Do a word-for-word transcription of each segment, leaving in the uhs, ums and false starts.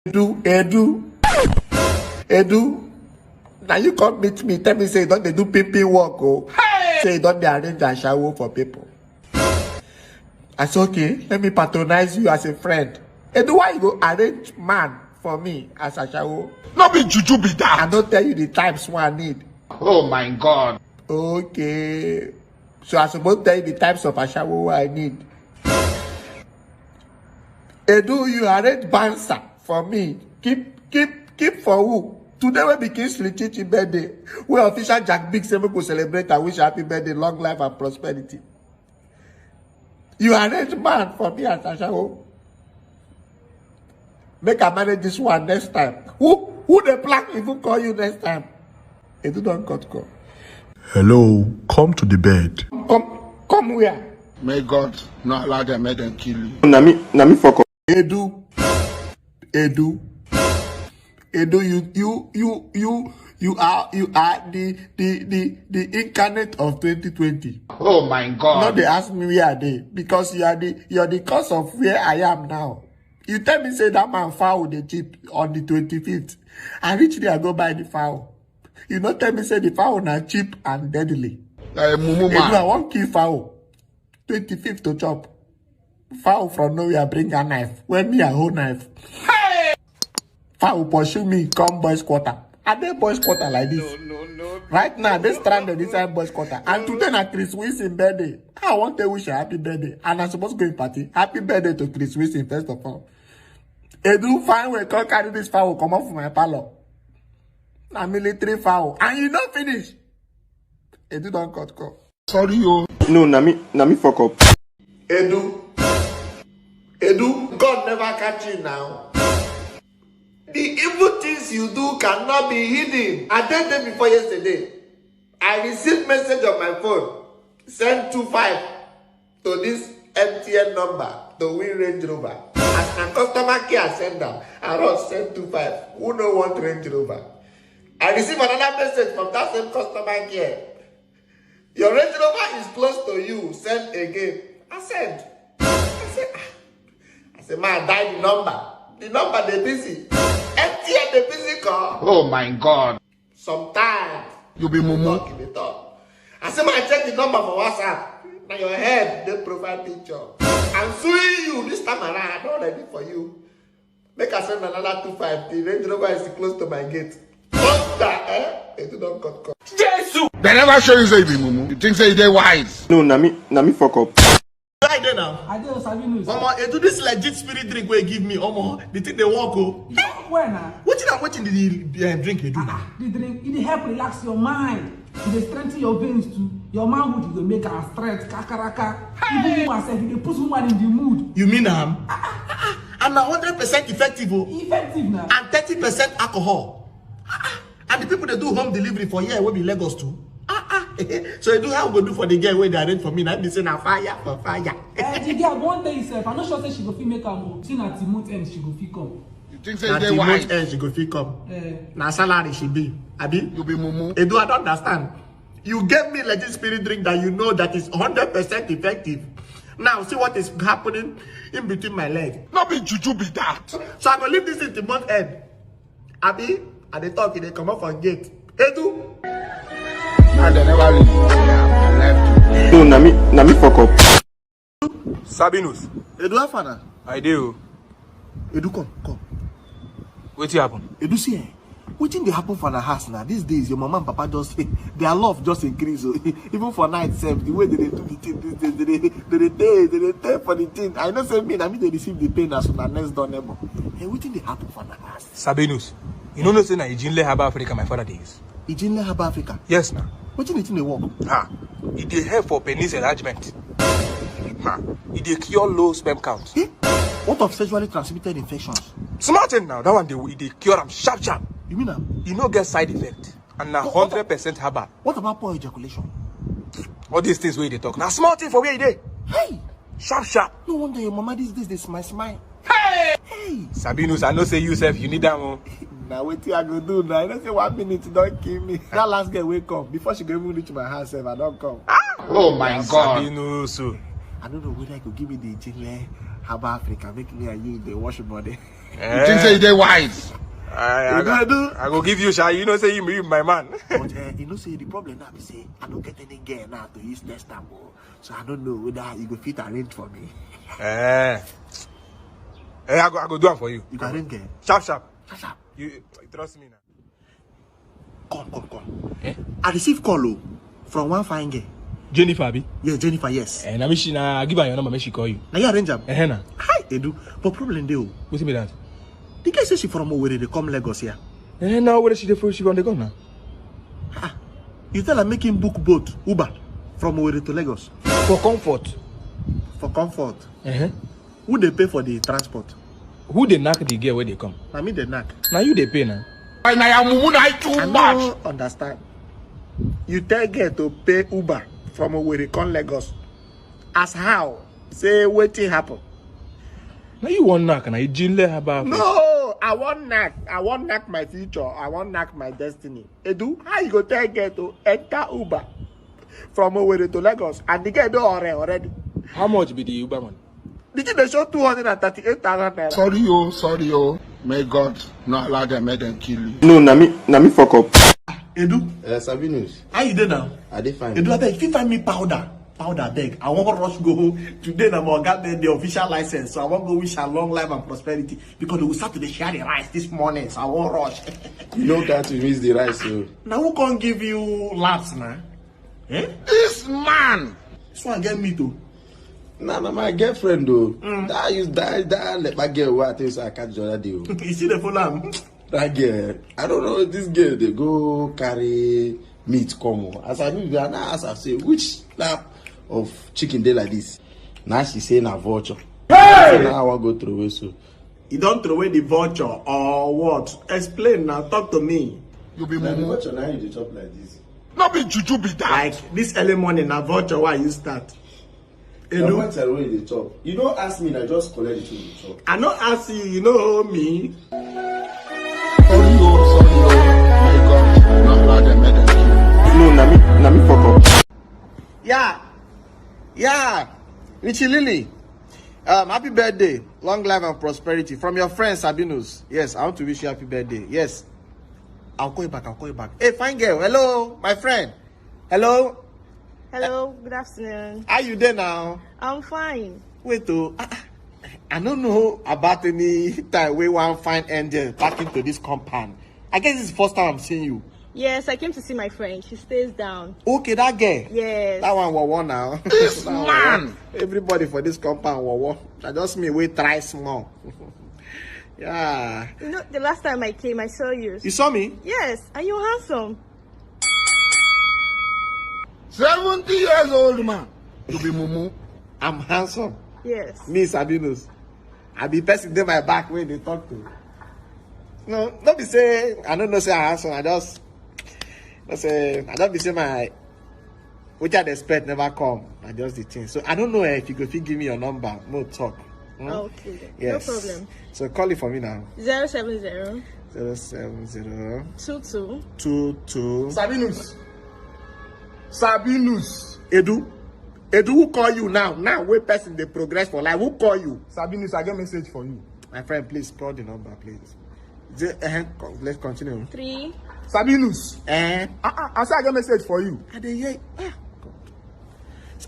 Edu, Edu, Edu. Now you come meet me, tell me say you don dey do pimping work, oh. Say you don dey arrange ashawo for people. I say, okay, let me patronize you as a friend. Edu, why you go arrange man for me as ashawo? No be juju be that. I don tell you the types wey I need. Oh my God. Okay. So I suppose tell you the types of ashawo wey I need. Edu, you arrange bouncer for me. Keep, keep, keep for who? Today wey be Kingsley Chichi birthday, wey official Jack Big say make we celebrate and wish happy birthday, long life and prosperity. You arrange man for me as ashawo. Make I manage this one next time. Who, who dey plan even call you next time? Edu don cut call. Hello, come to the bed. Come, come where? May God not allow them, make them kill you. Na me, na me fuck up. Edu, Edu, Edu, you, you, you, you, you are, you are the, the, the, the incarnate of twenty twenty. Oh my God. No dey ask me where I dey, because you are the, you are the cause of where I am now. You tell me say that man fowl dey cheap on the twenty-fifth. I reach there, I go buy the fowl. You no tell me say the fowl na cheap and deadly. Na a mumu man. Edu, I wan kill fowl. Twenty-fifth to chop. Fowl from nowhere bring a knife. When me, I hold knife. Fowl pursue me, come boys quarter. I dey boys quarter like this. Right now, I dey stranded inside boys quarter. And today na Chris Wilson birthday. I wan tell wish a happy birthday. And I suppose go in party. Happy birthday to Chris Wilson, first of all. Edu, find way, come carry this fowl, comot for my parlor. Na military fowl. And you no finish. Edu don cut call. Sorry, oh. No, na me, na me fuck up. Edu. Edu, God never catch you now. The evil things you do cannot be hidden. I tell them before yesterday. I received message on my phone. Send two five to this M T N number to win Range Rover. As my customer care send them, I run send two five. Who no want Range Rover? I receive another message from that same customer care. Your Range Rover is close to you. Send again. I send. I say, ah. I say, man, die the number. The number dey busy. M T N dey busy call. Oh my God. Sometimes you be mumu. Talk, you dey talk. I say, man, check the number for WhatsApp. Na your head dey profile picture. I'm suing you this time around. I don ready for you. Make I send another two five. The Range Rover is close to my gate. Thunder, eh? Edu don cut call. Jesus! They never show you say you be mumu. You think say you dey wise? No, na me, na me fuck up. How you dey now? I dey, Sabi News. Omo, Edu, this legit spirit drink wey you give me, omo, the thing dey work, oh. Where na? Wetin and wetin the, the, eh, drink dey do now? Ah, the drink, e dey help relax your mind. E dey strengthen your veins too. Your manhood, you go make am strength, kakaraka. Even woman sef, e dey put woman in the mood. You mean am? And na hundred percent effective, oh. Effective na. And thirty percent alcohol. And the people dey do home delivery for here, wey be Lagos too. So you do, how we go do for the girl wey dey arrange for me? Na be say na fire for fire. Eh, the girl, one day sef, I no sure say she go fit make am o. See, na till month end she go fit come. You think say na till month end she go fit come? Eh. Na salary she be, abi? You be mumu. Edu, I don't understand. You gave me legit spirit drink that you know that is hundred percent effective. Now see what is happening in between my leg. No be juju be that. So I go leave this thing till month end. Abi, I dey talk, e dey comot from gate. Edu. And they never leave. They left. No, na me, na me fuck up. Sabinus. Edu, how far na? I dey o. Edu, come, come. Wetin happen? Edu, see, eh? Wetin dey happen for the house now? These days, your mama and papa just, their love just increase o. Even for night sef, the way they dey do the thing these days, they dey, they dey tey, they dey tey for the thing. I know say me, na me dey receive the pain as una next door neighbor. Hey, wetin dey happen for the house? Sabinus, you no know say na Ijinle Herbal Africa my father dey use? Ijinle Herbal Africa? Yes na. Wetin the thing dey work? Ha, e dey help for penis enlargement. Ha, e dey cure low sperm count. Eh? What of sexually transmitted infections? Small thing now, that one dey, e dey cure am sharp sharp. You mean am? E no get side effect and na hundred percent herbal. What about poor ejaculation? All these things wey you dey talk, na small thing for where e dey. Hey! Sharp sharp. No wonder your mama these days dey smile smile. Hey! Sabinus, I know say you sef, you need am o. Na wetin I go do now? I know say one minute don kill me. That last girl wey come, before she go even reach my house sef, I don come. Oh my God. Sabinus o. I don't know whether you go give me the Jinle Haba Africa, make me and you dey wash body. You think say you dey wise? I, I, You go do. I go give you sha. You know say you be my man. But uh, you know say the problem now be say I don't get any girl now to use next time. Oh. So I don't know whether you go fit arrange for me. Eh. Eh, I go, I go do am for you. You can arrange girl. Sharp, sharp. Sharp, sharp. You trust me now. Come, come, come. Eh? I receive call oh, from one fine girl. Jennifer, abi? Yeah, Jennifer, yes. Eh, na me she na give her your number, make she call you. Now you arrange am. Eh, na. Hi, Edu. But problem dey oh. Wetin be that? The girl say she from Owerri, they come Lagos here. Eh, na where she dey for she from dey come now? Ah, you tell her make him book boat, Uber, from Owerri to Lagos For comfort. for comfort. Eh. Who dey pay for the transport? Who dey knack the girl wey dey come? Na me dey knack. Na you dey pay na. And I am mumu na too I much. No understand. You tell girl to pay Uber from Owerri come Lagos. As how? Say wetin happen? Na you wan knack na Ijinle Haba. No, I wan knack. I wan knack my future. I wan knack my destiny. Edu, how you go tell girl to enter Uber from Owerri to Lagos and the girl don already already? How much be the Uber man? The thing dey show two hundred and thirty-eight thousand naira. Sorry oh, sorry oh. May God not allow them, make them kill you. No, na me, na me fuck up. Edu, Uh, Sabinus, how you dey now? I dey fine. Edu, abeg, fit find me powder. Powder, abeg. I wan rush go home. Today na my oga birthday, official license. So I wan go wish her long life and prosperity because we start to dey share the rice this morning. So I wan rush. You know that we miss the rice, so Now who can give you laughs, man? Eh? This man. So I get me too. Nah, na my girlfriend though. That use that that lepa girl wey I tell you say I catch the other day. Oh. You see the full am. That girl, I don't know. This girl dey go carry meat come. Oh. As I do, I now ask her say which slab of chicken dey like this. Now she say na vulture. Hey! So now I wan go throw away so. You don throw away the vulture or what? Explain now. Talk to me. You be Na the mumu. Vulture now you dey chop like this. No be juju be that. Like this early morning, na vulture why you start. Na Edu, Vulture wey you dey chop. You don't ask me, I just collect the thing you chop. I no ask you, you no owe me. Sorry oh, sorry oh. May God not allow them, make them kill you. No, na me, na me fuck up. Yeah, yeah, Richie Lily. Um, happy birthday, long life and prosperity from your friend Sabinus. Yes, I want to wish you happy birthday. Yes, I'll call you back. I'll call you back. Hey, fine girl. Hello, my friend. Hello. Hello, good afternoon. How you dey now? I'm fine. Wait oh, ah, ah, I don't know about any time wey one fine angel pack into this compound. I guess it's the first time I'm seeing you. Yes, I came to see my friend. She stays down. Okay, that girl. Yes. That one wawa now. This That one man. Wawa. Everybody for this compound wawa. I just me wey try small. Yeah. You know, the last time I came, I saw you. You saw me? Yes, and you're handsome. Seventy years old man. You be mumu. I'm handsome. Yes. Me, Sabinus. I be person dey my back wey dey talk to. No, no be say I no know say I handsome. I just, no say I don't be say my wetin I dey expect never come. I just the thing. So I don't know eh, if you go fit give me your number. No talk. Hmm? Okay. Yes. No problem. So call it for me now. Zero seven zero Zero seven zero two two. two two. Sabinus. Sabinus. Edu. Edu, who call you now? Now wey person dey progress for life. Who call you? Sabinus, I get message for you. My friend, please call the number, please. Ze- eh, con- let's continue. Three. Sabinus. Eh, Ah, ah, I say I get message for you. I dey hear. Ah, God.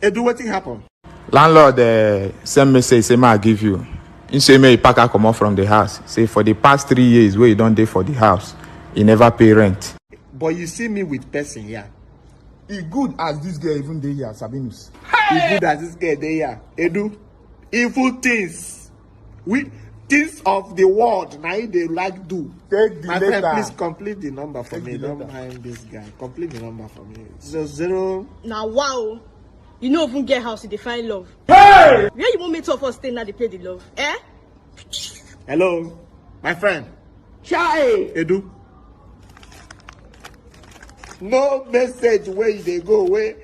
Edu, wetin happen? Landlord uh, send message say make I give you. He say make you pack her comot from the house. Say for the past three years wey you don dey for the house, you never pay rent. But you see me with person here. E good as this girl even dey here, Sabinus. E good as this girl dey here. Edu, evil things. We things of the world na him dey like do. Take the My letter. Friend, please complete the number for Take me. the Don't letter. Mind this guy. Complete the number for me. So zero. Now, wow. You know, even get house, you define love. Where you want me to first stay now? They play the love, eh? Hello, my friend. Chai. Edu. No message where you dey go away.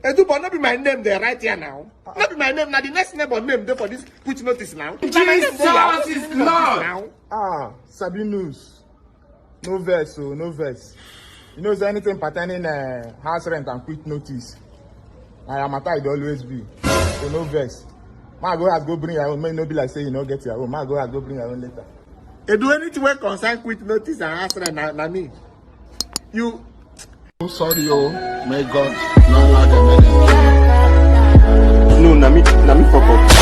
Edu, but not be my name they right here now. Not be my name. Now the next name or name there for this put notice now. Na my name dey here. Jesus is Lord. Now. Ah, Sabinus. No verse, oh, no verse. You know, is anything pertaining uh, house rent and quick notice? Na your matter e dey always be. So no vex. Ma go house go bring your own. Make e no be like say you no get your own. Ma go house go bring your own later. E do anything wey concern quit notice and house rent, na, na me. You. I'm sorry, oh. May God not allow them. No, na me, na me fuck up.